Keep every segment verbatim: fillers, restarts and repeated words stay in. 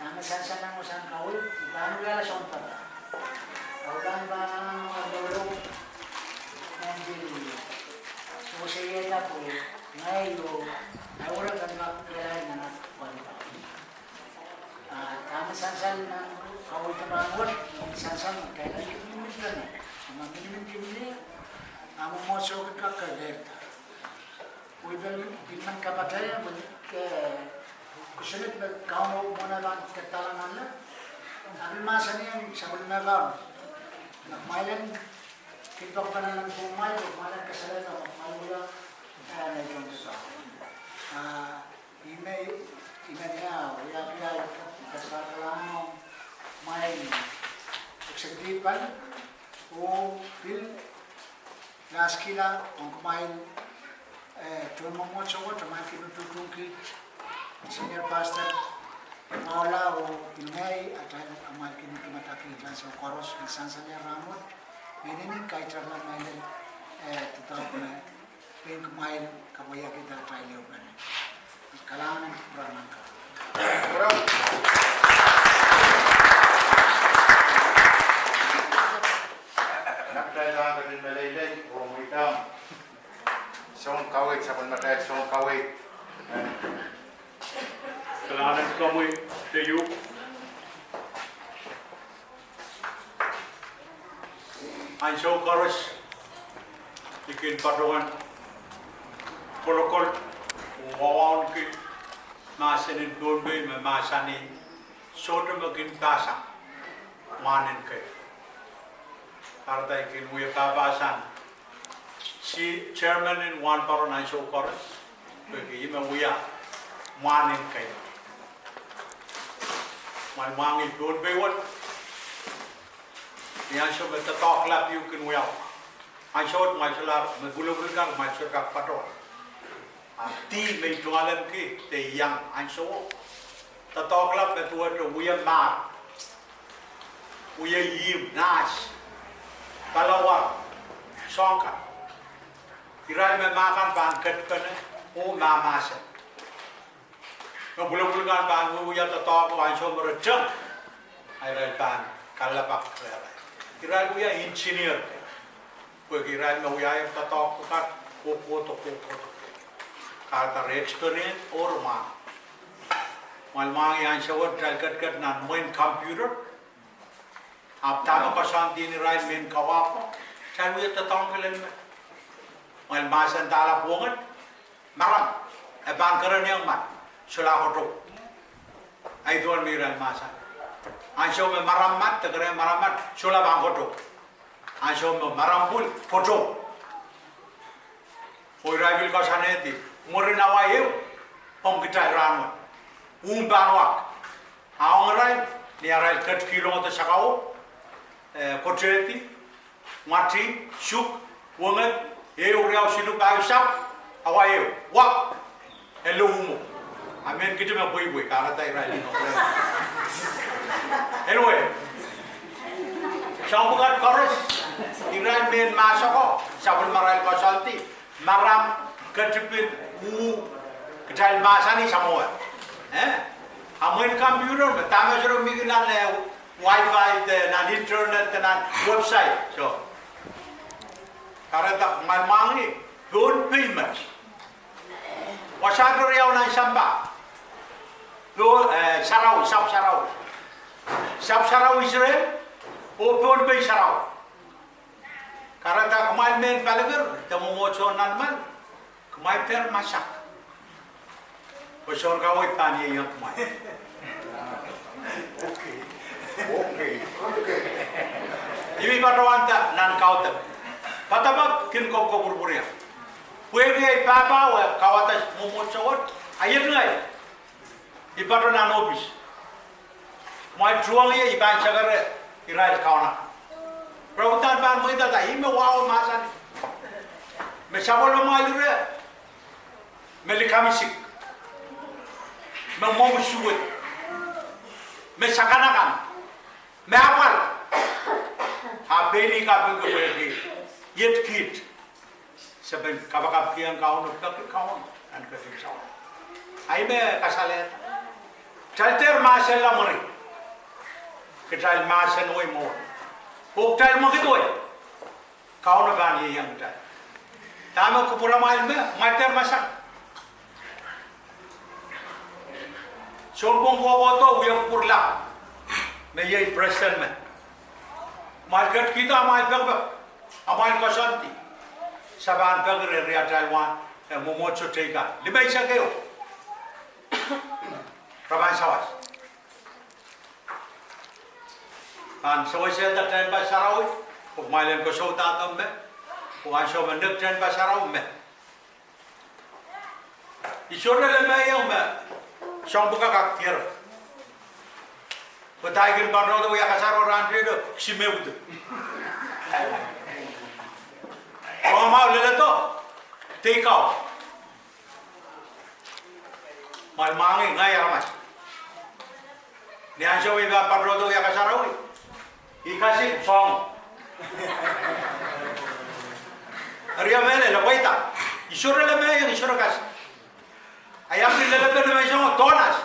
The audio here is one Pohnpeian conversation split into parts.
Dahme sansal nan wasahn kaweid, I pahn wiahla sounpar. Audahn pahn anahne lokoloko, nan pil seweseiehda pwe ngehi oh ahi werek kan kak wiahla nan aht pwon. Ah, dahme sansal nan kaweid en rahnwet, sansal me kitail en miniminpene, me miniminpene, ah, mwomwohdiso kan kak kekeirda. Pwe I pil, pil men kapatahieng, pwe, eh, kosonned me Kauno mwohn eh pahn ketkihda nanleng. Ah pil mahsanihong sapwellime Kauno, ma kumwail en kin poakpene nan pwungmwail, ma kumwail en kasalehda, ma kumwail wia, eh, neidohng doadoahk. Ah, ih me, ih me ia, wiahkiahi, kalahngan ong kumwail executive pali, oh pil askihla ong kumwail, eh, tohn mwomwohdiso wet, amwail kin utuhtung kiht, senior pastor, Paula, oh pil ngehi, atail amwail kin utung atail kiht ansou koaros, me sansal rahnwet, me inenen kaitailla mehlel, eh, doadoahk me pein kumwail kapwaiahkihda atail ehupene. Kalahngan en kupwuramwail kan. Nan kitail ahpw ketin meleilei oh mweidohng soun kaweid, sapwellimatail soun kaweid. Kalahngan en komwi, Teiu. Ansou koaros I kin patohwan kolokol oh wauneki mahsen en Pohnpei me mahsanih, sohte me kin pahsang mwahn en kei. Kahrehda I kin wia pahpahsan chairman en wahnpoaron ansou koaros, pwehki ih me wia mwahn en kei. Kumwail mwahngih Pohnpei wet, ni ansou me doadoahk lap ieu kin wiawi, ansou wet kumwail solahr, me pwulopwul kan kumwail solahr kak patohwan. Ah dih me I tungoalenki de I iang ansowo, doadoahk lap me duwehte wia mahr, wia ihmw, nahs, palauwar, soang kan. Irail me mah kan pahn ketpene oh mahmahsen. Me pwulopwul kan pahn wiewia doadoahk, ansou me re teng, a irail pahn kalelapak rehrail. Irail wia engineer, pwehki irail me wiahier doadoahk pwukat, kohkohdo, kohkohdo. Kahrehda re experience oh re mwahngih. Kumwail mwahngih ansou wet kitail ketiket nan mwehin computer. Ahpw dahme koasoandien irail mehn kawahko, kitail wia doadoahngki lel me kumwail mahsendahla pwonged, maram, e pahn kereniong mat, solahr kotou. Ahi duwen me irail mahsanih, ansou me maram mat, de kereniong maram mat, solahr pahn kotou. Ansou me maram pwul, kotou. Oh irail pil koasoanehdi, mwurin awa ehu ong kitail rahnwet, uhn pahn wak. A ong irail, ni arail ketikihong de sakau, eh, kotehdi, mwati, suk, wenged, ehu, riau, siluh, pahieu, sahpw, awa ehu, wak, e lohmwo. A mehn kiti me pweipwei, kahrehda irail inoukre. Anyway, soahng pwukat koaros, irail mehn mahs ako, sapwellimarail koasoandi, maram, ketipin, uh, kitail mahsanih samwa. Eh? A mwein computer me dahme sohte mihmi nan, eh, wifi de nan internet de nan website. So, kahrehda kumwail mwahngih Pohnpei met. Wasa riau nan sampah, Poh, eh, sarawi, sahpw sarawi. Sahpw sarawi Israel, oh Pohnpei sarawi. Kahrehda kumwail mehn Palikir, de mwomwohdiso nan Mal, kumwail dehr masak. Pwe soun kaweid pahn ieiang kumwail. Okay. Okay. Okay. Ih me I patohwanda nan kaudok. Poadoapoad kin kopwurupwuriong. Pwehki ei pahpa wet kauwada mwomwohdiso wet, a iet ngehi. I patoh nan ohpis. Kumwail tuhwong ie, I pahn sakere irail kaun akan. Re uhdahn pahn mweidada, ih me wahu mahsanih me sapwellimamwail ire me likamw isik, me mwomw suwed, me sakanakan, me apwal. A pein ih kapingki pwehki iet kiht se pahn kapakapkihong Kauno, peki Kauno nan ketin sawas. Ahi me kasalehda. Kitail dehr mahsella mwuri, kitail mahsenwei mwo, oh kitail mwekidwei, Kauno pahn ieiang kitail. Dahme kupwuramwail me, mwail dehr masak. Sounpwong kohkohdo wia kupwur lap me iei presiden me, mwail ketikihdo amwail pekipek, amwail koasoandi, se pahn peki rehn atail wahn, eh, mwomwohdiso teikan. Limeisek ehu re pahn sawas. Pahn sewesehda tehnpas sarawi, oh kumwail en koasoandahdo me, oh ansou me nek tehnpas sarawi me, I sohte lemehiong me soahng pwukat kak diar. Pwe dahikin patohdo wia kasaro rahn riedo, kisi me uhdi. Rongamwahu leledo, teikau. Mwahl mwahngih ngehi aramas. Ni ansou me I pahn patohdo wia kasarawi, I kasik soango. Eri I mehlel, pweida. I sohte lemehiong, I sohte kasik. I ahpw pil leledo ni menseng, Tohnas,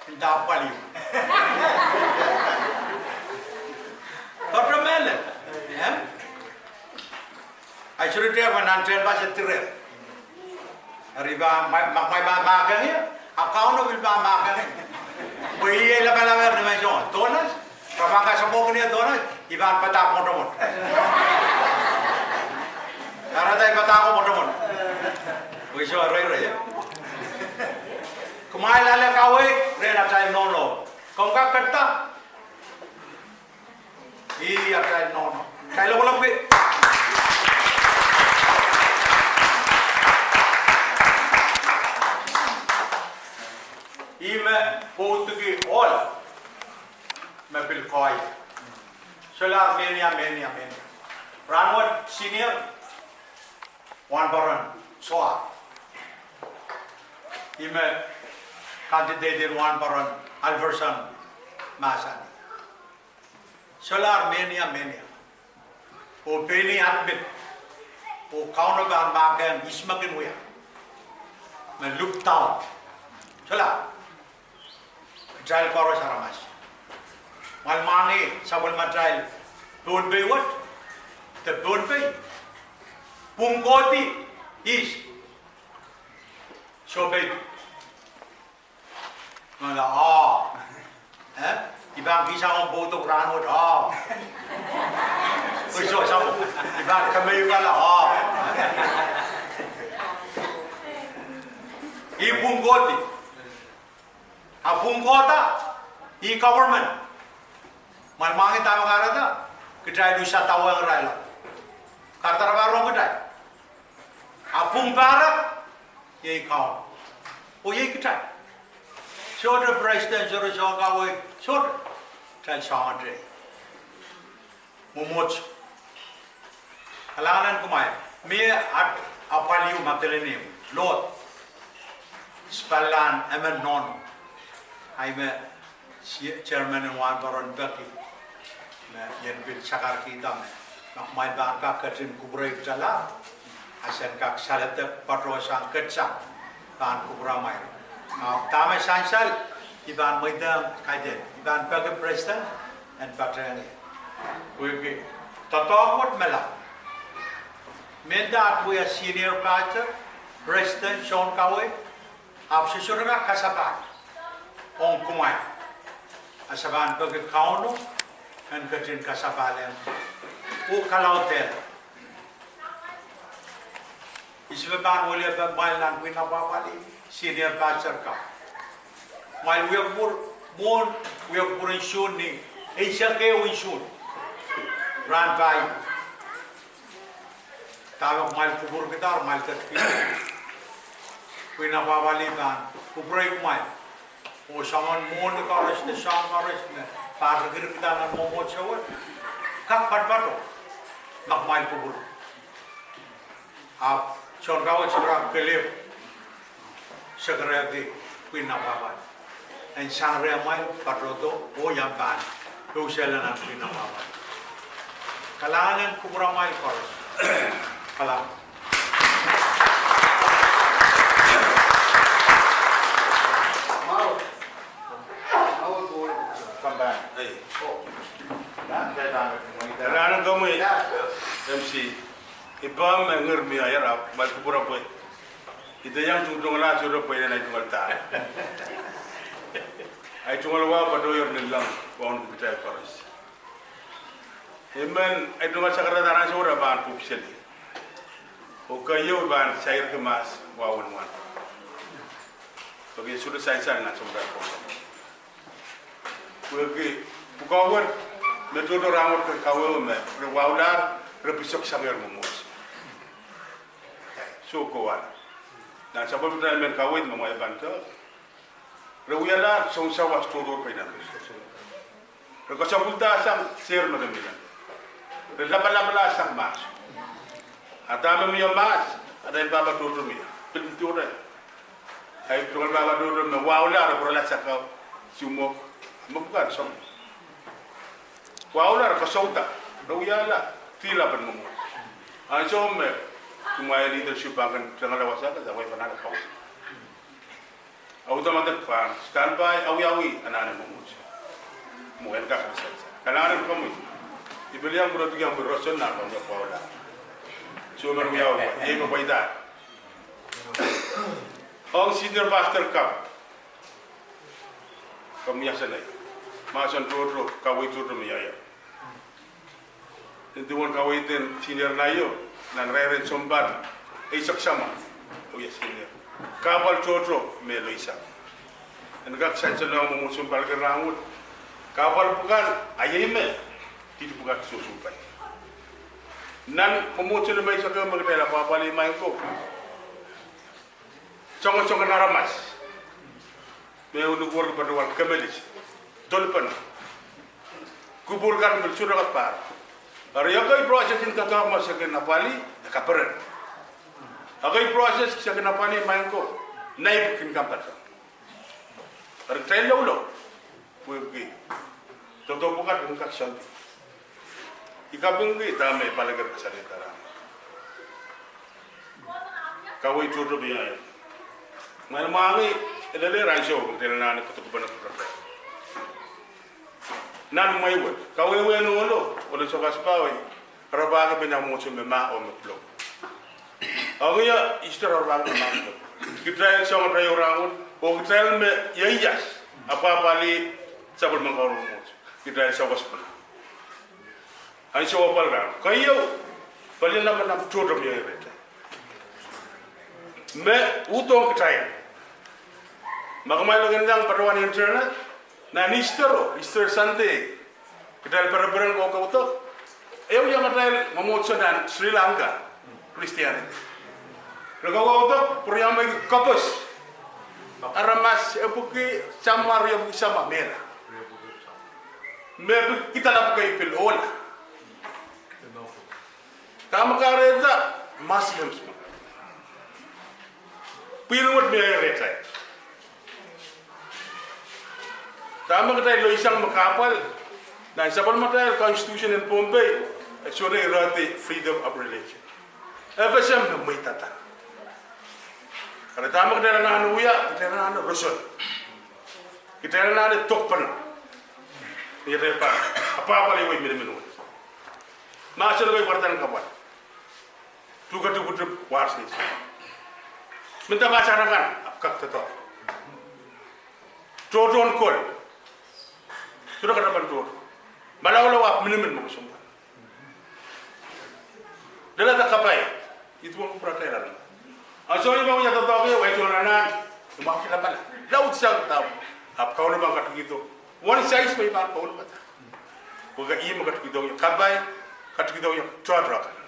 I nda pwaliu. Sohte mehlel. Eh? I sohte dehr me nan tehnpas e dire. Eri I pahn, ma, ma, ma, pahn mahkehng ie, ahpw Kauno pil pahn mahkehng ie. Pwe ih lapalapahr ni menseng, Tohnas, re pahn kasamwohki ie Tohnas, I pahn padahk mwotomwot. Kahrehda I padahko mwotomwot. Pwe I soh reirei, eh? Kumwail ale kaweid rehn atail nohno. Komw kak ketido? Ih atail nohno. Kitail lokolok pil. Ih me pwoudiki ohl me pil koahiek. Solahr mehnia, mehnia, mehnia. Rahnwet senior wahnpoaron Soahr. Ih me candidate en wahnpoaron Alverson mahsanih. Solahr mehnia, mehnia. Oh pein ih admit. Oh Kauno pahn mahkehng ihs me kin wia. Me look down. Solahr. Kitail koaros aramas. Mwahl mwahngih sapwellimatail Pohnpei wet, de Pohnpei, pwung kohdi ihs. Sohpei. Mala, ah. Eh? I pahn kihsang omw pwoudok rahnwet, ah. Pwe I soh sapwung. I pahn kemehukala, ah. Ih pwung kohdi. A pwung kohda, ih government. Mwahl mwahngih dahme kahrehda, kitail usadawehng irail. Kahrehda re pahn rong kitail. A pwung pahrek, iei Kauno. Oh iei kitail. Sohte president, sohte soahng kaweid, sohte. Kitail soangen tei. Mwomwohdiso. Kalahngan en kumwail. Mie at apwal ieu Madolenihmw, Lood, Spallahn emen nohno. Ahi me chairman en wahnpoaron peki me I en pil sakarkihda me ma kumwail pahn kak ketin kupwureikitalahr, a sen kak saledek patohsang ketsang pahn kupwuramwail. Ahpw dahme sansal, I pahn mweidehng kaidehn, I pahn peki president en patehng ie. Pwehki doadoahk wet me la, mehnda at wia senior pastor, president, soun kaweid, ahpw se sohte kak kasapahl ong kumwail. A se pahn peki Kauno en ketin kasapahlehng oh kalaudehla ihs me pahn wiliape mwail nan pwihn apwahpwalih, senior pastor ka. Mwail wia kupwur mwohn, wia kupwur nsun ni eisek ehu nsun rahn pahieu. Dahme kumwail kupwurkihda, kumwail ketikihda, pwihn apwahpwalih pahn kupwurei kumwail. Oh soangen mwohni koaros de soahng koaros me Pahr rikirikda nan mwomwohdiso wet, kak patopato, ma kumwail kupwure. Ahpw sounkaweid solahr kelehpw sekerehdi pwihn apwahpwal en sang rehmwail patohdo oh iang pahn pousehla nan pwihn apwahpwal. Kalahngan en kupwuramwail koaros. Kalahngan. Kalahngan komwi, M C. I pahn me ngehr mie ier ahpw kumwail kupwure pwe I dehr iang tungoalahte pwe ine ahi tungoal da. Ahi tungoal wau patohier lel lam wauneki kitail koaros. I men ahi tungoal sakarada ansou re pahn pwupwseli. Oh keieu I pahn sairki mahs wahwen wahn. Pwehki sohte sansal nan sounpar ko. Pwehki pwukoa wet me tohto rahnwet kawehwe me re wahulahr, re pil soksangehr mwomwohdiso. Soh, kowahlap. Nan sapwellimatail mehn kaweid me kumwail pahn doadoahk, re wialahr sounsawas tohto pwe inenen. Re kesempwalda sang sehr me re mihla. Re lapalapala sang mahs. A dahme mie mahs, atail pahpa tohto mie. Pil tohto. Ahi tungoal pahpa tohto me wahulahr, re pwurala sakau, sumok, me pwukat soangen. Wahulahr, re kesempwalda, re wiahla, dihla pahn mwomwohdiso. Ansou me kumwail leadership pahn kin tengala wasa kan, sa wai pahn ale kaweid. Audaudek pahn standby, awiawi anahne mwomwohdiso. Mwo en kak research. Kalahngan en komwi. I pil iang pwurodokiong pwe roson nan komwi wahulahr. Soh, me wiawi, iei me pweida. Ong senior pastor kapw. Komwi asenei. Mahsen tohto, kaweid tohto me ieier. Nin duwen kaweid en senior naio, nan rairen sounpar eisek sahmo, oh ie senior. Kahpwal tohto me loisang. En kak sansalohng mwomwohdiso palikan rahnwet. Kahpwal pwukan, a iei me, dihdi pwukat sohsohpai. Nan mwomwohdiso me eisek me kitail apwahpwalih maing ko. Songosongen aramas me unukor patohwan kemelis, dolpana. Kupwur kan pil sohte kak pahr. Eri ekei process en doadoahk ma se kin apwalih, e kaperen. Ekei process se kin apwalih maing ko, nait kin kampasa. Eri kitail loulou. Pwehki tohto pwukat en kak soandi. I kapingki dahme paliker kasalehda rahn. Kaweid tohto me ieier. Mwail mwahngi, e lelehr ansou, kitail anahne koadoadoahk pwukat. Nan mwehi wet, kawehwehn ohlo, ohlen sokaspah wet, rapahki pene mwomwohdiso me mah oh me kuloak. Ong ie Easter rapahki me mah oh kuloak. Kitail soangen raiou rahnwet, oh kitail me ieias, apwahpwalih sapwellimen Kauno mwomwohdiso. Kitail sokaspah. Ansou apwal rahnwet. Keieu, pelien lamalam tohto me ieier rehtail. Me uhdahn kitail. Ma kumwail kin iang patohwan internet, nan Easter oh, Easter Sunday, kitail pereperen ko kaudok. Ehu iang atail mwomwohdiso nan Sri Lanka, Christianity. Re ko kaudok, pwuriamweiki koapwoat. Aramas epwiki samwa, riepwiki samwa mehla. Me pil kihda lapwukei pil ohla. Dahme kahrehda Muslims me. Pwihn wet me ieier rehtail. Dahme kitail loisang me kahpwal, nan sapwellimatail constitution en Pohnpei, e sohte irehdi freedom of religion. F S M me mweidada. Eri dahme kitail anahne wia, kitail anahne roson. Kitail anahne dokpene. Ni atail pahn apwahpwalih wei minimin wet. Mahsen kei pwarada nan kapwal. Tuhke tipwtip wars news. Mendahki sang akan, ahpw kak doadoahk. Tohtohn kol. Sohte katapan tohto. Malaula ahpw minimin me kesempwal. Lelehda kapai. Ih duwen kupwuratail. Ansou me I pahn wia doadoahk, wia tohn anahn. I mwahuki lapala. Laud sang dahme. Ahpw Kauno pahn katikihdo. One size me I pahn kaun pata. Pwehki ih me katikihdo ie kapai, katikihdo ie tohtohka.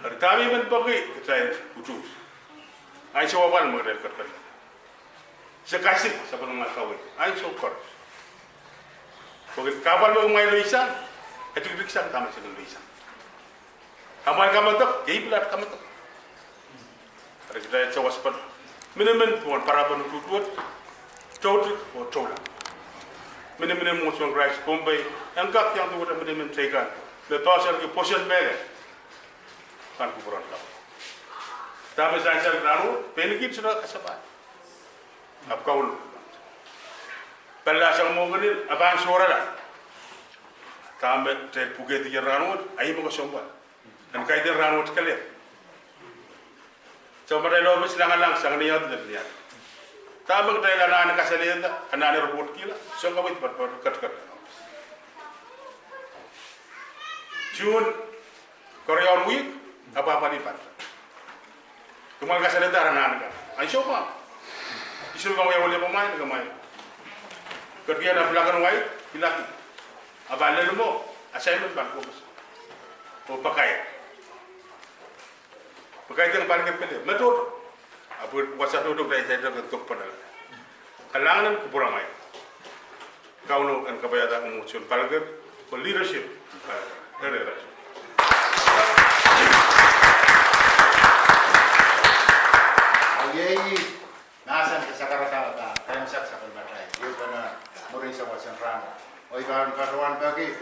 Eri dahme I men peki, kitail utuht. Ansou apwal me kitail ketiket. Se kasik, sapwellimatail kaweid. Ansou koaros. Pwe kahpwal me kumwail leisang, e tikitik sang dahme se kin leisang. Amwail kamedek, iei pilad kamedek. Eri kitail sawas pahn minimin pohn parapen utuht wet, toutik oh tohla. Miniminen Mwomwohdiso en Krais Pohnpei en kak iang duwehte minimin teikan me poahsoanki pwoson mehlel kan kupwuren Kauno. Dahme sansal rahnwet, pein kihsang kasapahl. Ahpw Kauno pahn pahn sang mwohngenen, a pahn sohrala. Dahme kitail pwukehdi rahnwet, a ih me kesempwal en kaidehn rahnwet kelehpw. Soh, ma kitail ohpis langalang sang ni aht lel ni aht. Dahme kitail anahne kasalehda, anahne report kihla, soh, kaweid pahn pahn ketiket. June, koaros wihk, a pahn pali pahn. Kumwail kasalehda anahne kan. Ansou me I sohte pahn wia wiliamwail, kumwail ketikihong black and white, I laki. A pahn lel mwo, assignment pahn kohpis. Oh pakaia. Pakaia deng pahn kepele. Me tohto. Ahpw wasa tohto kitail saikinte kin dokpene. Kalahngan en kupwuramwail. Kauno en kapaiada mwomwohdiso en Palikir, oh leadership en Palikir. Eri, eri. Iei mahsen de sakaradahn, pahn kemsak sapwellimatail, iei pahn mwurin sawasen rahnwet. Oh I pahn patohwan peki,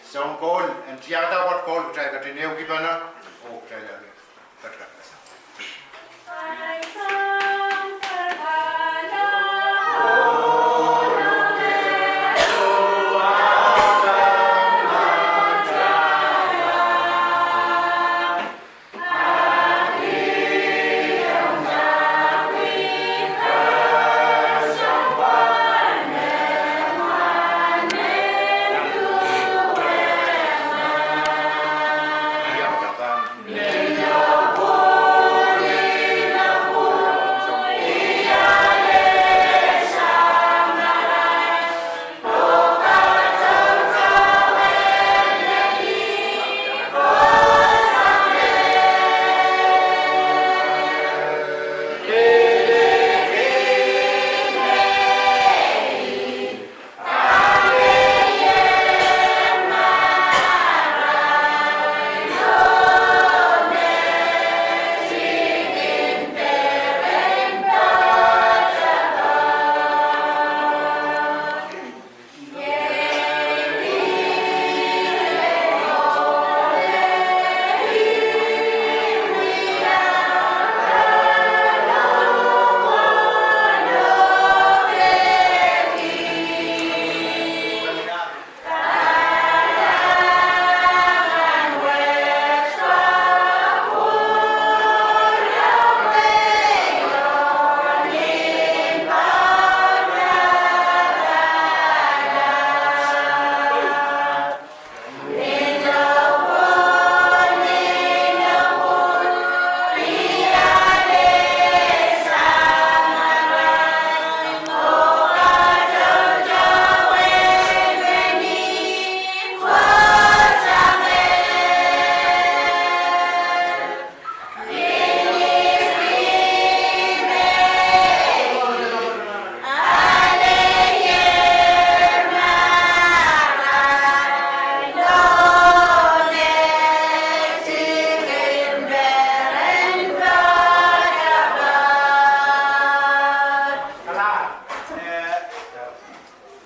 soun koul, en tiahkda wet koul kitail ketin ehukipene, oh kitail eri.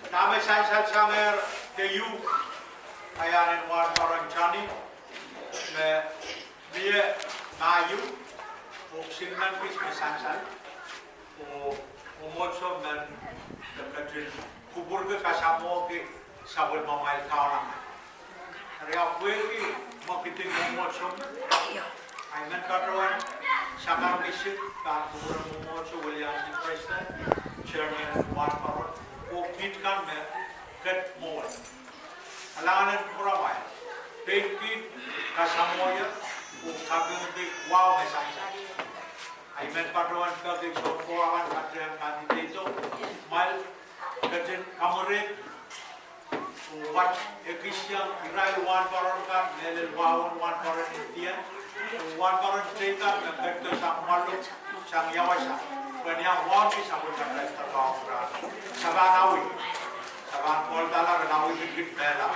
Dahme sansal sangehr keieu, ahi en wahnpoaron Johnny, me mie mahieu, oh kisin men kis me sansal, oh mwomwohdiso men ketin kupwurki kasamwohki sapwellimamwail kaunang. Eri ahpw pwehki me kihdi mwomwohdiso men, I men patohwan sakar misik pahn kupwuren mwomwohdiso, William C. President, Chairman, wahnpoaron, oh kiht kan me ket mwohn. Kalahngan en kupwuramwail, pein kiht kasamwohie oh kapingki wahu me sansal. I men patohwan peki sounkoa kan, patohwan pahn ideido, kumwail ketin kamwerehdi oh wat ekis iang irail wahnpoaron kan, mehlel wahun wahnpoaron en Dien, oh wahnpoaron teikan me ketido sang mwalu, sang ia wasa, pwehn iang wauneki sapwellimatail kapakap rahn, sapan awi. Pahn pwurala, re laud kitkit mehla.